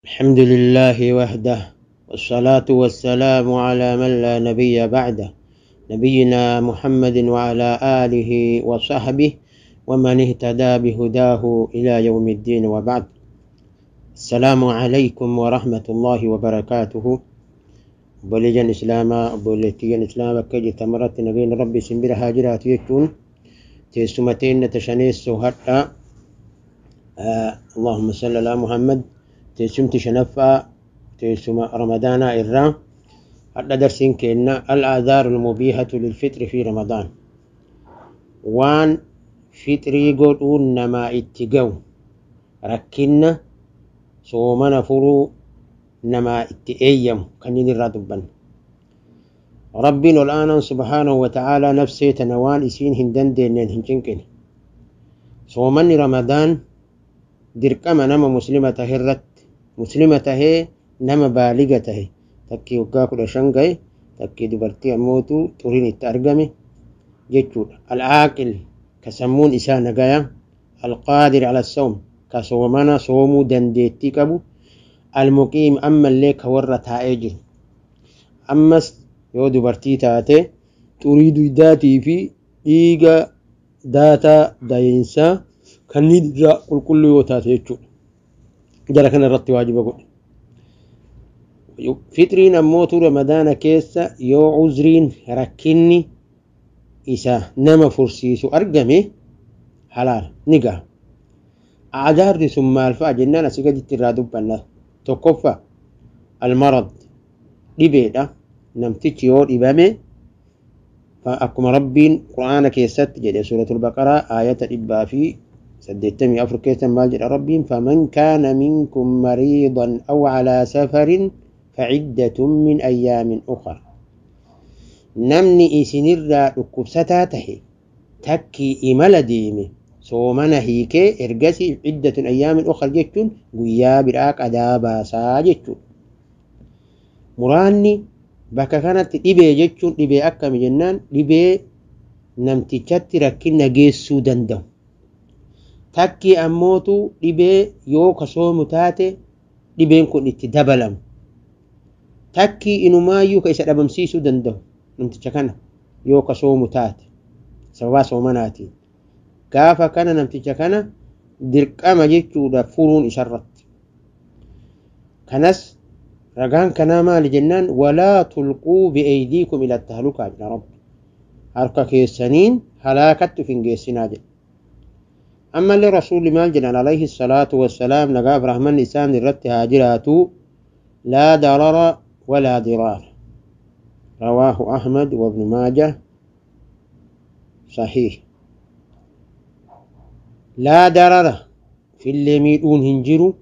الحمد لله وحده، والصلاة والسلام على من لا نبي بعده، نبينا محمد وعلى آله وصحبه ومن اهتدى بهداه إلى يوم الدين، وبعد. السلام عليكم ورحمة الله وبركاته. Obboleeyyan Islaamaa, obboleettiyyan Islaamaa, bakka jirtan maratti nageenya Rabbi isin bira haa jiraatu jechuun teessuma teenna tashaneessoo hadhaa, Allahumma salli alaa Muhammad, teessumti shanaffaa teessuma Ramadaanaa irraa hadha darsiin keenna al-aadaaru al-mubiihatu lilfixri fi Ramadaan, waan fixrii godhuun namaa itti ga'u, rakkinna soomana furuu namaa itti eeyyamu kanneen irraa dubbanna. Rabbiin ol aanaan subhaanahu wa ta'aalaa nafsee tana waan isiin hin dandeenyeen hin cinqine. Soomanni Ramadaan dirqama nama muslima tahe irratti, muslima tahee nama baaliga tahe, takkii waggaa 15 gahe, takkii dubartii ammootu xuriin itti argame jechuudha. Al-aaqil, ka sammuun isaa nagaya, al-qaadir ala sawm, ka soomana soomuu dandeettii qabu, al-muqiim, ammallee ka warra taa'ee jiru. Ammas yoo dubartii taate xurii duydaatii fi dhiiga daataa daayinsaa kanneen irraa qulqulluu yoo taate jechuudha. Jara kana irratti waajiba godhe. Fixriin ammootu Ramadaana keessa yoo uzriin, rakkinni isa nama fursiisu argame, halaala ni gaha. Adaarri sun maal fa'a jennaan asii gaditti irraa dubbanna. Tokkoffaa, almarad, dhibeedha. Namtichi yoo dhibame, akkuma Rabbiin Qur'aana keessatti jedhe, Suuratul Baqaraa aayata 184 keessa maal jedha Rabbiin? فمن كان منكم مريضا أو على سفر فعدة من أيام أخر. Namni isinirraa dhukkubsataa tahe, takkii imala deeme, soomana hiikee ergasii عدة أيام أخر jechuun guyyaa biraa qadaa baasaa jechuudha. Muraanni bakka kanatti dhibee jechuun dhibee akkami jennaan, dhibee namtichatti rakkina geessuu danda'u. Takkii ammootu dhibee yoo ka soomu taate dhibeen kun itti dabalamu. Takkii inumaayyuu ka isa dhabamsiisuu danda'u namticha kana yoo ka soomu taate sababaa soomanaatiin. Gaafa kana namticha kana dirqama jechuudha furuun isarratti. Kanas ragaan kanaa maali jennaan, ولا تلقوا بأيديكم إلى التهلكة jedha Rabbi. Harka keessaniin halaakatti of hin geessinaa jedha. Ammallee Rasuulli maal jedhan عليه الصلاة والسلام, nagaaf rahmanni isaan irratti haa jiraatu? لا ضرر ولا ضرار. رواه أحمد وابن ماجه، صحيح. لا ضرر, ufillee miidhuun hin jiru,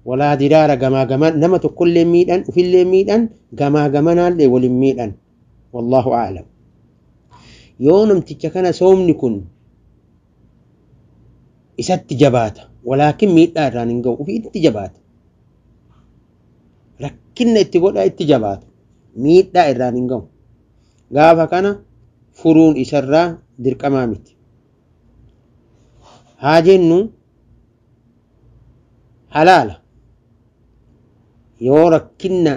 ولا ضرار, gamaa gaman nama tokkollee miidhan, ufillee miidhan, gamaa gamanaallee walin miidhan. والله أعلم. Yoo namticha kana soomni kun isatti jabaata, walaakin miidhaa irraan hin ga'u, ufii itti jabaata, rakkinna itti godha, itti jabaata, miidhaa irraan hin ga'u, gaafa kana furuun isarraa dirqamaa miti. Haa jennu halaala. Yoo rakkinna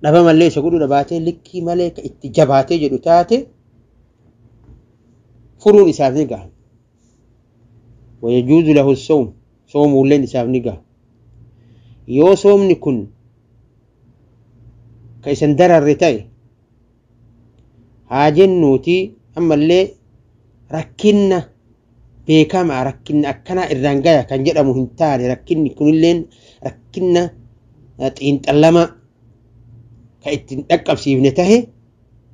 dhabamallee isa godhu dhabaatee, likkii malee ka itti jabaatee jedhu taate, furuun isaaf ni gaha. ويجوز له الصوم, soomuulleen isaaf ni gaha. Yoo soomni kun ka isan dararre ta'e, haa jennuuti ammallee rakkinna beekamaa, rakkinna akkanaa irraan gaya kan jedhamu hin taane, rakkinni kunilleen rakkinna xiinxallamaa ka ittiin dhaqqabsiifne tahe,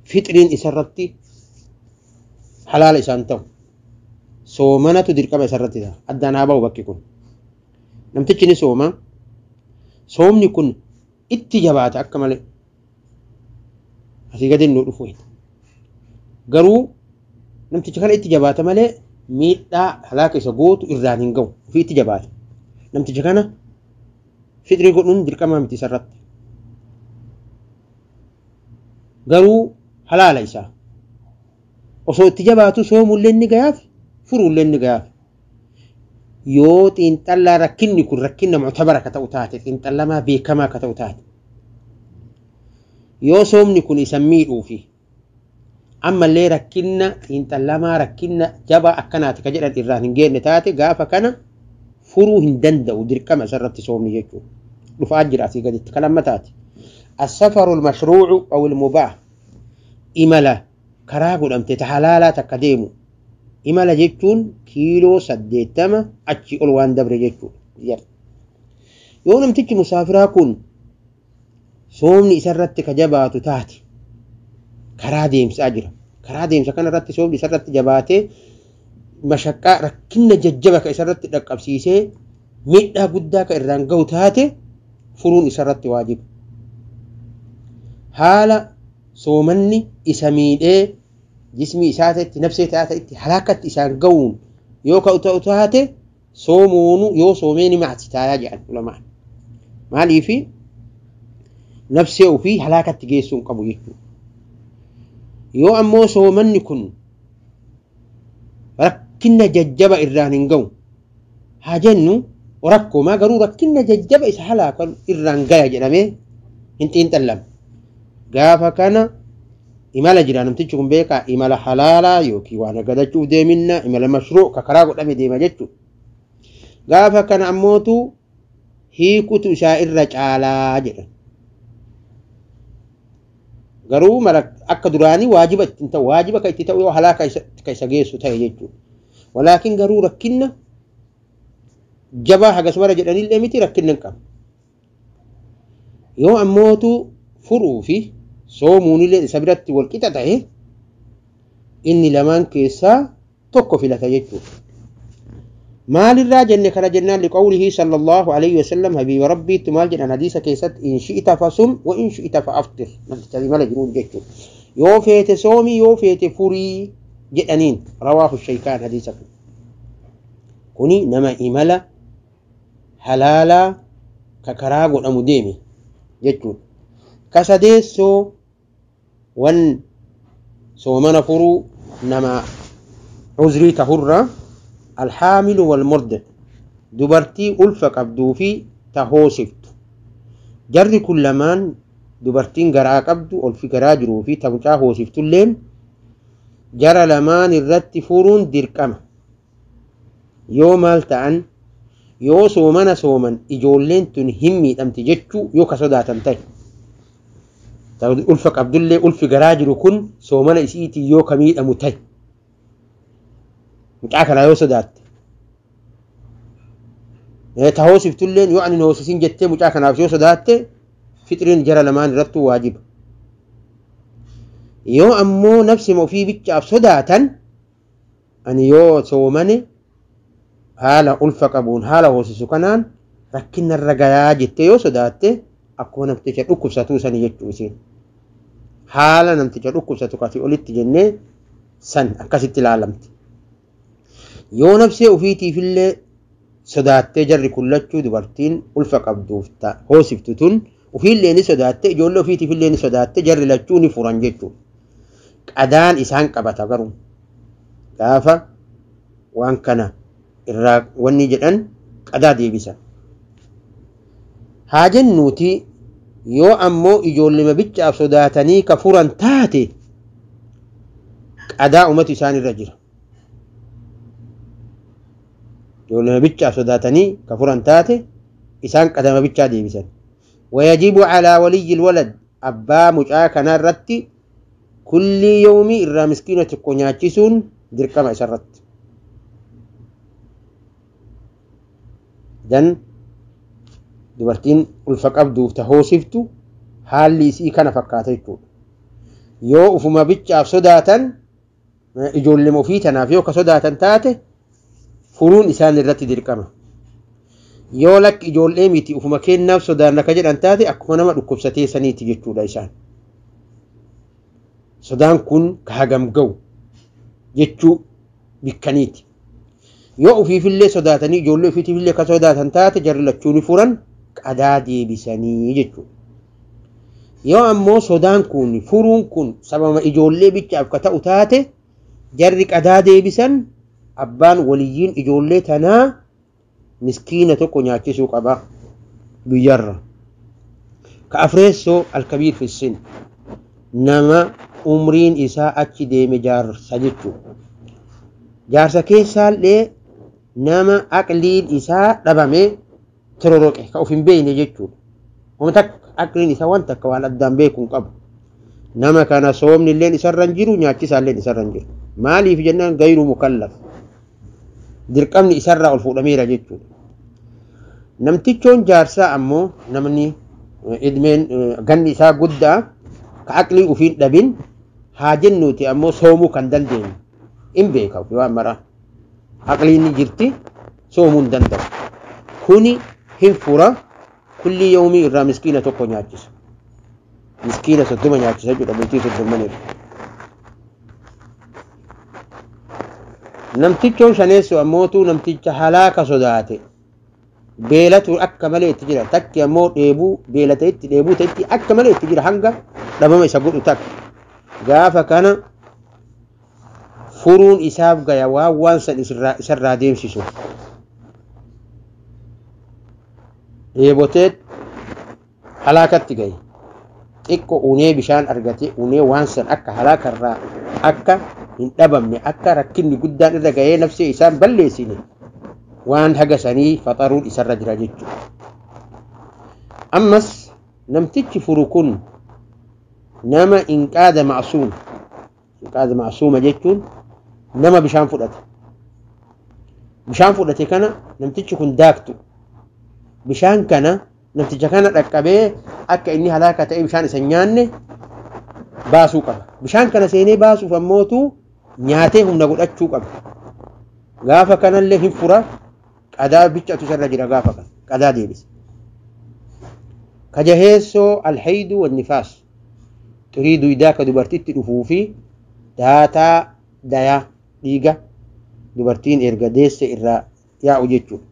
fixriin isarratti halaala isaan ta'u, soomanatu dirqama isarratti ta'a. Addaan haa ba'u bakki kun. Namtichi ni sooma, soomni kun itti jabaata akka malee, asii gadi nu dhufu. Garuu namticha kana itti jabaata malee miidhaa halaaka isa gootu irraan hin ga'u, ofii itti jabaata. Namticha kana fixrii godhuun dirqama miti isarratti, garuu halaala isaa. Osoo itti jabaatu soomullee ni gayaaf, furuullee ni gayaaf. Yoo xiinxallaa rakkinni kun rakkina muctabara ka ta'u taate, xiinxallamaa beekamaa ka ta'u taate, yoo soomni kun isa miidhuufi ammallee rakkinna xiinxallamaa rakkinna jabaa akkanaati ka jedhan irraan hin geenne taate, gaafa kana furuu hin danda'u, dirqama isarratti soomni jechuudha. Dhufaa jira asii gaditti kan amma taate. As-safaru al-mashruucu aw al-mubaah, imala karaa godhamte ta halaalaa takka deemu. Imala jechuun kiiloo 80 achi ol waan dabre jechuudha. Yoo namtichi musaafiraa kun soomni isarratti ka jabaatu taate, karaa deemsaa jira. Karaa deemsa kanarratti soomni isarratti jabaatee mashaqqaa rakkinna jajjaba ka isarratti dhaqqabsiisee miidhaa guddaa ka irraan gahu taate, furuun isarratti waajiba. Haala soomanni isa miidhee jismii isaa ta'etti, nafsee ta'etti halaakatti isaan gahuun yoo ka'u ta'u taate, soomuunu yoo soomee ni macsitaayaa jedhan ulamaan. Maaliifi nafsee ofii halaakatti geessuu hin qabu jechuudha. Yoo ammoo soomanni kun rakkinna jajjaba irraan hin gahu haa jennu, rakkoomaa garuu rakkinna jajjaba isa halaaka irraan gaya jedhamee hin xiinxallamu. Gaafa kana imala jira namtichi kun, beekaa, imala halaalaa yookiin waan nagadachuuf deeminna, imala mashruu ka karaa godhame deema jechuudha. Gaafa kana ammootu hiikutu isaa irra caalaa jedhan. Garuu mala akka duraanii waajiba ittiin ta'u, waajiba ka itti ta'u yoo halaaka ka isa geessu ta'e jechuudha. Walaakin garuu rakkinna jabaa hagasmara jedhanillee miti, rakkinna hin qabu. Yoo ammootu furuu fi soomuunillee isa biratti wal qixa ta'e, inni lamaan keessaa tokko filata jechuudha. Maalirraa jenne kana jennaan, liqawlihi sallallahu alayhi wasallam, habiiba rabbiitti maal jedhan hadiisa keessatti? In shi'ita fasum wa in shi'ita fa aftir. Namticha imala jiruun jechuudha. Yoo feete soomii, yoo feete furii jedhaniin. Rawaahu shaykaan hadiisa kun. Kuni nama imala halaalaa ka karaa godhamu deeme jechuudha. Ka sadeessoo wan soomana furuu nama uzrii tahurra, alhaamilu walmurdi, dubartii ulfa qabduu fi ta hoosiftu. Jarri kun lamaan, dubartiin garaa qabdu, ulfi garaa jiruu fi ta mucaa hoosiftulleen, jara lamaan irratti furuun dirqama. Yoo maal ta'an? Yoo soomana sooman ijoolleen tun hin miidhamti jechuu yoo ka sodaatan ta'e. Ulfa qabdullee ulfi garaa jiru kun soomana isiitiin yoo ka miidhamu ta'e, mucaa kanaa yoo sodaatte, ta hoosiftulleen yoo ani hin hoosisin jettee mucaa kanaaf yoo sodaatte, fixriin jara lamaan irrattuu waajiba. Yoo ammoo nafsima ofii bichaaf sodaatan, ani yoo soomane haala ulfa qabuun, haala hoosisu kanaan rakkinna irra gayaa jettee yoo sodaatte, akkuma namticha dhukkubsatuu sani jechuu isiin. Haala namticha dhukkubsatu kasii olitti jennee san akkasitti ilaalamti. Yoo nafsee ofiitiifillee sodaattee, jarri kun lachuu, dubartiin ulfa qabduuf hoosiftu tun ofiillee ni sodaatte, ijoollee ofiitiifillee ni sodaatte, jarri lachuu ni furan jechuudha. Qadaan isaan qabata garuu gaafa waan kana irraa wanni jedhan qadaa deebisan. Haa jennuuti, yoo ammoo ijoollema bichaaf sodaatanii ka furan taate, qadaa umatu isaan irra jira. Ijoollema bichaaf sodaatanii ka furan taate, isaan qadama bichaa deebisan. ويجب على ولي الولد، abbaa mucaa kanarratti kulli yoomii irraa miskiina tokko nyaachisuun dirqama isarratti. Dan dubartiin ulfa qabduuf ta hoosiftu haalli isii kana fakkaata jechuudha. Yoo ufuma bichaaf sodaatan, ijoollema ofii tanaaf yoo ka sodaatan taate, furuun isaan irratti dirqama. Yoo lakki, ijoollee miti, ufuma kennaaf sodaanna ka jedhan taate, akkuma nama dhukkubsatee saniiti jechuudha isaan. Sodaan kun ka hagam ga'u jechuu bikkaniiti. Yoo ofiifillee sodaatanii ijoollee ofiitiifillee ka sodaatan taate, jarri lachuu ni furan, qadaa deebisanii jechuudha. Yoo ammoo sodaan kun, furuun kun sababa ijoollee bichaaf ka ta'u taate, jarri qadaa deebisan, abbaan waliyyiin ijoollee tanaa Miskiina tokko nyaachisuu qaba guyyarra. Ka afreessoo alkabiir fissin, nama umriin isaa achi deeme, jaarsa jechuudha. Jaarsa keessaallee nama aqliin isaa dhabame, tororoqe, ka of hin beekne jechuudha. Wanta aqliin isaa waan takka waan addaan beeku hin qabu. Nama kana soomni illeen isarra hin jiru, nyaachisaalleen isarra hin jiru. Maaliif jennaan gayru mukallaf. Dirqamni isarraa ol fuudhameera jechuudha. Namtichoon jaarsaa ammoo namni idmeen ganni isaa guddaa ka aqlii ufiin dhabin haa jennuuti, ammoo soomuu kan dandeenyu in beeka waan maraa. Aqliin ni jirti, soomuu hin danda'u. Kuni hin fura, kulli yoomii irraa miskiina tokko nyaachisa. Miskiina 30 nyaachisa jechuudha bultii 30 irra. Namtichoon shaneessu ammootu namticha halaaka sodaate. Beelatu akka malee itti jira. Takki ammoo dheebuu beelata itti dheebuu ta'etti akka malee itti jira, hanga dhabama isa godhu takka. Gaafa kana furuun isaaf gaya waan san isarraa deemsisu. Dheebotee halaakatti gahe. Xiqqo unee bishaan argate, unee waan san akka halaakarraa akka hin dhabamne, akka rakkinni guddaan irra gahee nafsee isaan balleessine, waan haga sanii faxaruun isarra jira jechuudha. Ammas namtichi furu kun nama inqaada ma'suuma. Inqaada ma'suuma jechuun nama bishaan fudhate. Bishaan fudhate kana namtichi kun daaktu. Bishaan kana namticha kana dhaqqabee akka inni halaaka ta'e bishaan isa nyaanne baasuu qaba. Bishaan kana seenee baasuuf ammootu nyaatee humna godhachuu qaba. Gaafa kanallee hin fura, qadaa bichatu isarra jira, gaafa kana qadaa deebisa. Kajaheessoo alhaydu wannifaas, xurii duydaa ka dubartitti dhufuu fi daataa dayaa dhiiga dubartiin erga deesse irraa yaa'u jechuudha.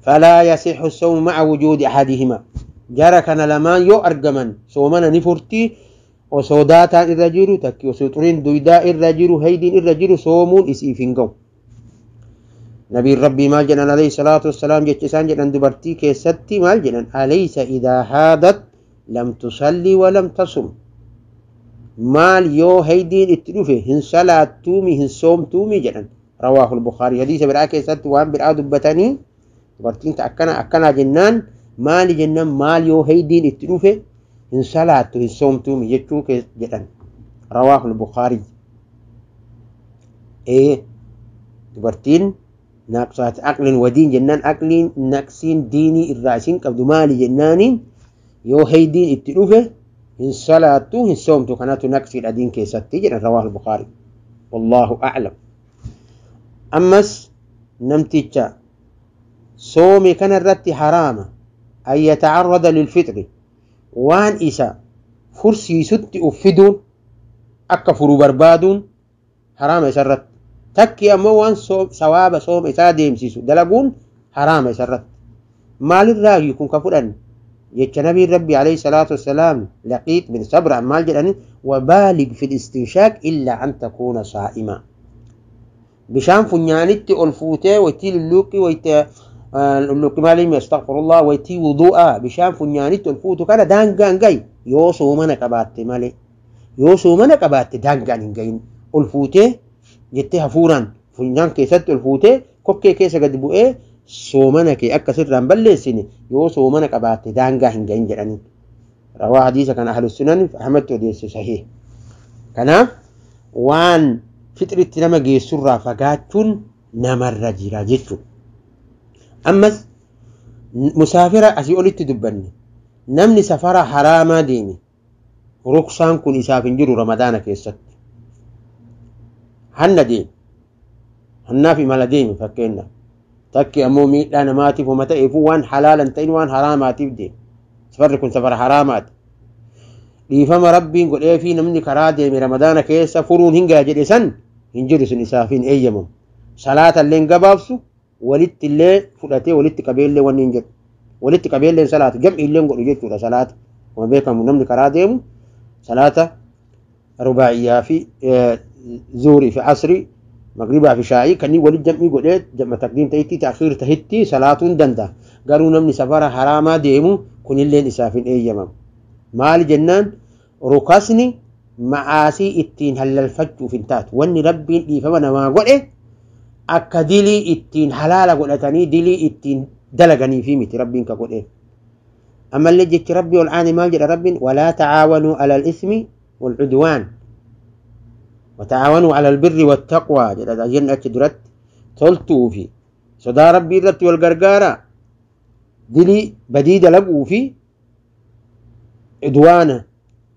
Falaa yasixu sawmu ma'a wujuudi ahadihima. Jara kana lamaan yoo argaman soomana ni furtii. Osoo daataan irra jiru takki, osoo xuriin duydaa irra jiru, haydiin irra jiru, soomuun isiif hin ga'u. Nabiin Rabbii maal jedhan alayhi salaatu wassalaam? Jecha isaan jedhan dubartii keessatti maal jedhan? Alaysa idaa haadat lam tusalli wa lam tasum. Maal yoo haydiin itti dhufe hin salaattuumi hin soomtuumi jedhan. Rawaahu al-Bukhaarii. Hadiisa biraa keessatti waan biraa dubbatanii, dubartiin akkana akkanaa jennaan maali jennaan, maal yoo haydiin itti dhufe hin salaattu hin soomtuumi jechuu jedhan. Rawaahu al-Bukhaarii. Ee, dubartiin naqsaati aqlin wadiin jennaan, aqliin naqsiin diinii irraa isin qabdu maali jennaaniin, yoo haydiin itti dhufe hin salaattu hin soomtu, kanatu naqsiidha diin keessatti jedhan. Rawaahu al-Bukhaarii. Wallaahu a'lam. Ammas namticha soome kanarratti haraama an yatacarrada lilfixri, waan isa fursiisutti uffiduun, akka furu barbaaduun haraama isarratti. Takki ammoo waan sawaaba sooma isaa deemsisu dalaguun haraama isarratti. Maalirraa kun ka fudhanne? Jecha nabiin Rabbi alayhi salaatu wassalaam Laqiix bin Sabra maal jedhani? Wabaalig fi listinshaaq illaa an takuuna saa'ima. Bishaan funyaanitti ol fuutee waytii lulluuqqii, waytii lulluuqqii maaliimi, astaghfirullah, waytii wudu'aa bishaan funyaanitti ol fuutu kana daangaan gahi yoo soomana qabaatte malee. Yoo soomana qabaatte daangaan hin gahin, ol fuutee jettee hafuuraan funyaan keessatti ol fuutee kokkee keessa gadi bu'ee soomana kee akka sirraan balleessine, yoo soomana qabaatte daangaa hin gahin jedhanii. Rawaa hadiisa kana ahlu sunan, Ahmadtu odeesse, sahih. Kanaaf waan fixritti nama geessurraa fagaachuun namarra jira jechuudha. Ammas musaafira asii olitti dubbanne, namni safara haraamaa deeme ruksaan kun isaaf hin jiru Ramadaana keessatti. Hanna deeme. Hannaaf imala deeme fakkeenyaaf. Takki ammoo miidhaa namaatiif homa ta'eefuu waan halaalan ta'in waan haraamaatiif deeme. Safarri kun safara haraamaati. Dhiifama Rabbiin godhee fi namni karaa deeme Ramadaana keessa furuun hin gaha jedhe san hin jiru, sun isaaf hin eeyyamamu. Salaata illee hin gabaabsu, walitti illee fudhatee walitti qabeellee wanni hin jedhu. Walitti qabeellee salaatu jam'i illee godhu jechuudha salaata. Akkuma beekamu namni karaa deemu salaata rubaa'iyyaa fi zuurii fi asrii Magribaa fi shaa'ii kanneen walitti jam'ii godhee jam'a taqdiim ta'itti ta'khiir tahitti salaatuu hin danda'a. Garuu namni safara haraamaa deemu kunilleen isaaf hin eeyyamamu. Maali jennaan rukasni ma'aasii ittiin hallalfachuuf hin taatu. Wanni Rabbiin dhiifama namaa godhe akka dilii ittiin halaala godhatanii dilii ittiin dalaganiifi miti Rabbiin ka godheef. Ammallee jechi Rabbi ol aane maal jedha Rabbiin? Walaa tacaawanuu alal ismi wal cudwaan. Watacaawanuu alal birri wattaqwaa jedha jenna achi duratti toltuu fi sodaa Rabbii irratti wal gargaara, dilii badii dalaguu fi udwaana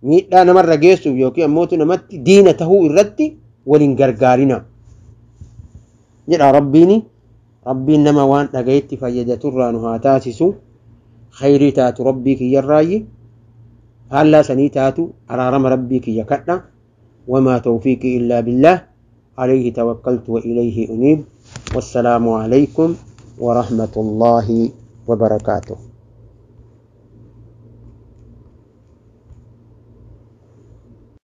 miidhaa namarra geessuuf yookiin ammootu namatti diina tahuu irratti waliin gargaarina jedha Rabbiini. Rabbiin nama waan dhagayetti fayyadaturraa nu haa taasisu. Khayrii taatu Rabbii kiyyarraayyi, faallaa sanii taatu araarama Rabbii kiyya kadha. Wamaa tawfiiqii illaa billaah, alayhi tawakkaltu wa ilayhi uniib. Wassalaamu alaykum wa rahmatullaahi wa barakaatuh.